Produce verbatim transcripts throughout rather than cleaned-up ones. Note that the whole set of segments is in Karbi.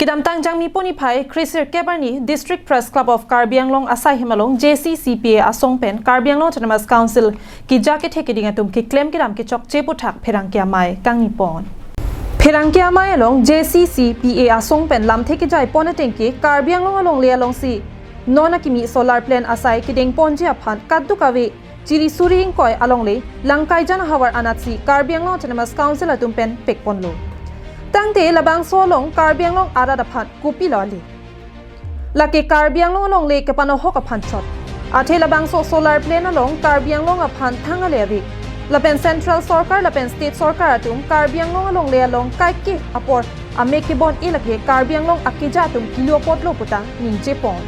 Kedamtang Jangmi pon niphai kresirkep arni District Press Club of Karbi Anglong asai hem along J C C P A asong pen Karbi Anglong Autonomous Council keja kethe keding atum keklem kedam kechokche aputhak pherangke amei kangni pon. Pherangke amei along J C C P A asong pen lamthe kejai pon ateng ke Karbi Anglong alongle alongsi non akimi solar plant asai kedeng ponji aphan kadokave chiri suri ingkoi alongle Langkaijan ahavar anatsi Karbi Anglong Autonomous Council atum pen pekponlo. Tangte labangso along Karbi Anglong arat aphan kopilo ale? Lake Karbi Anglong alongle kepanohok aphan chot. Athe labangso solar plant along Karbi Anglong aphan thang ale ave. Lapen Central Sorkar lapen State Sorkar atum Karbi Anglong alongle along kaike apor amek kebon-e lake Karbi Anglong akeja atum kilo apotlo puta ningje pon.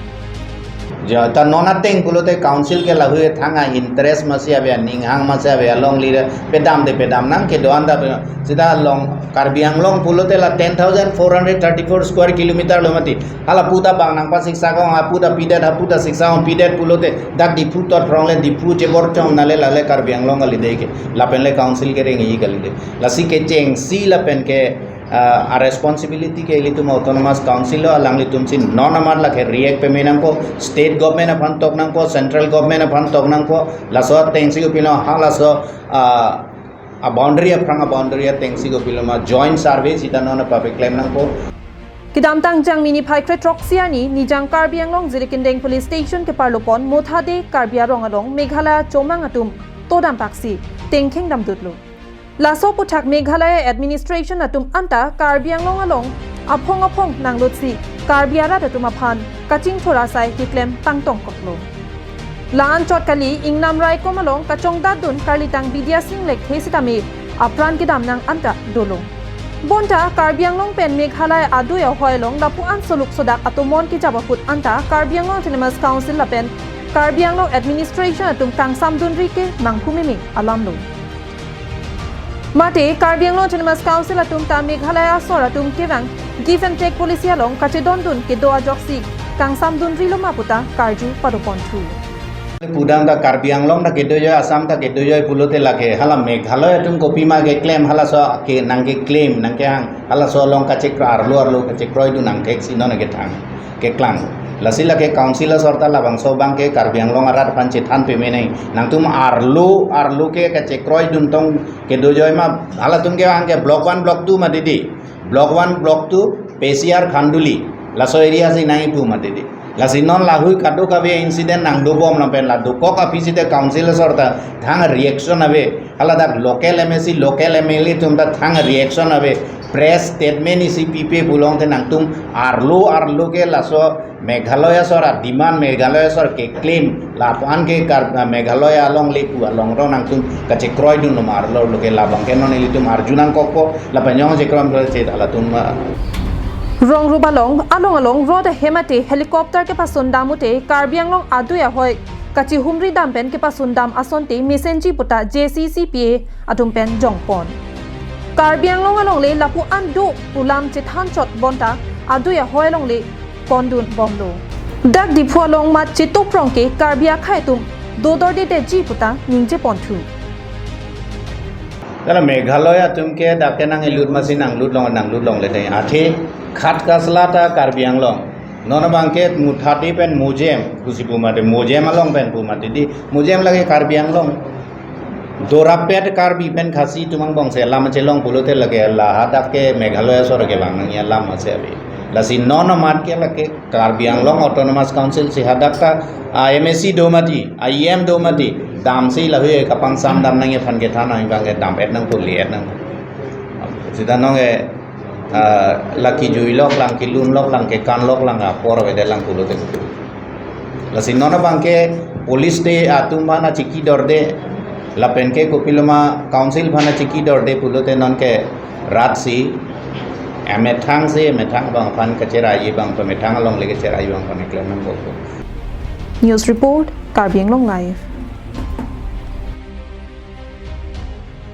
Ja, ta non ateng pulote council ke lahei thang a-interest masi ave, aning hang masi ave, alongle pedam de pedam nang kedo-an ta pe-, sita along Karbi Anglong pulote la ten thousand four hundred thirty-four square kilometer lo mati. Hala puta bang nangpasiksak ong, ha puta pidet, ha puta siksak ong pidet pulote dak Diphu tot phrong le Diphu chebor chom nale lale Karbi Anglong kali dei ke. Lapen le council kereng-i kali dei. Lasi kechengsi lapen ke, ah, a-responsibility ke ilitum Autonomous Council lo, alanglitum si non amat lake react peme nangpo, state government aphan tok nangpo, central government aphan tok nangpo, laso atengsi kopilo, ha laso, ah, a-boundary aphrang a-boundary atengsi kopilo ma joint survey sita non papeklem nangpo. Kedamtang Jangmi niphai kre throksi arni Nijang Karbi Anglong Jirikindeng Police Station keparlo pon Mothade Karbi Anglong along Meghalaya chomang atum todam paksi tengkheng damdutlo. Laso aputhak Meghalaya administration atum anta Karbi Anglong along aphong aphong nanglutsi Karbi arat atum aphan kachingthur asai keklem pangtong koklo. La-an chot kali ingnam raikom along kachongdatdun karlitang Bidya Sing Lekthe sitame apran kedam nang anta dolo. Bonta Karbi Anglong pen Meghalaya adui ahoi along lapu-an soluk sodak atomon kejap ahut anta Karbi Anglong Autonomous Council lapen Karbi Anglong administration atum kangsamdunri ke manghu meme alamlo. Mate Karbi Anglong Autonomous Council atum ta Meghalaya asor atum kevang give and take policy along kachedondun kedo ajoksi kangsamdunrilo ma puta karju padoponthu. Pudam ta Karbi Anglong ta kedo joi, Assam ta kedo joi pulote lake hala Meghalaya atum kopima keklem, halaso ke nangkeklem nangkehang, halaso along kachekroi, arlo arlo kachekroidun nangkehang si non kethang keklang. Lasi lake council asor ta labangso abang ke Karbi Anglong arat aphan chethan peme nang. Nangtum arlo arlo ke kachekroidun tong kedo joi ma, halatum kevang ke block one, block two mati dei. Block one, block two, P C R Khanduli. Laso area si nangkipu mati dei. Lasi non lahei kadokave incident nangdobom lapen la dokok aphi site council asor ta thang reaction ave. Hala dak local M A C, local M L A atum ta thang reaction ave. Press statement isi pipe pulote nangtum arlo arlo ke laso Meghalaya asor a-demand, Meghalaya asor keklem, lapu-an ke Kar-, Meghalaya alongle pu along rong nangtum kachekroidunlo ma arlo arlo ke, labang ke non ilitum arju nangkokpo, lapen jongsi chekroi pulote halatum, ah. Rong rup along, along along rot ahem mate helicopter kepasun dam pute Karbi Anglong adui ahoi kachihumri dam pen kepasun dam asonte mesenji puta J C C P A atum pen jongpon. Karbi Anglong alongle lapu-an do pu alam chethan chot bonta adui ahoi alongle kondun bomlo. Dak Diphu along mat chetuprong ke Karbi akhei atum dodor dedetji puta ningjeponthu. Hala Meghalaya atum ke dak ke nangkelut masi nanglut long, nanglut longle dei. Athe khat kasla ta Karbi Anglong. Non abang ke Mothade pen Mojem, pusi pu mati Mojem along pen pu mati dei. Mojem lake Karbi Anglong. Dorapet Karbi pen Khasi atum angbong si alam chelong pulote lake la hadak ke Meghalaya asor kevang nangji alam masi ave. Lasi non amat ke lake Karbi Anglong Autonomous Council si hadak ta a-M A C do mati, a-E M do mati, damsi lahei kapangsam dam nangji aphan kethan nangji abang ke dam-et nangpo, li-et nangpo. Sita non ke ah, la kijui lok lang, kilun lok lang, kekan lok lang apor avedet lang pulote. Lasi non abang ke police te atum aphan achiki dorde, lapen ke kopiloma council aphan achiki dorde pulote non ke rat si, amethang si, amethang abang aphan kacherai abang, amethang alongle kacherai abang aphan keklem nangkokpo. News report, Karbi Anglong Live.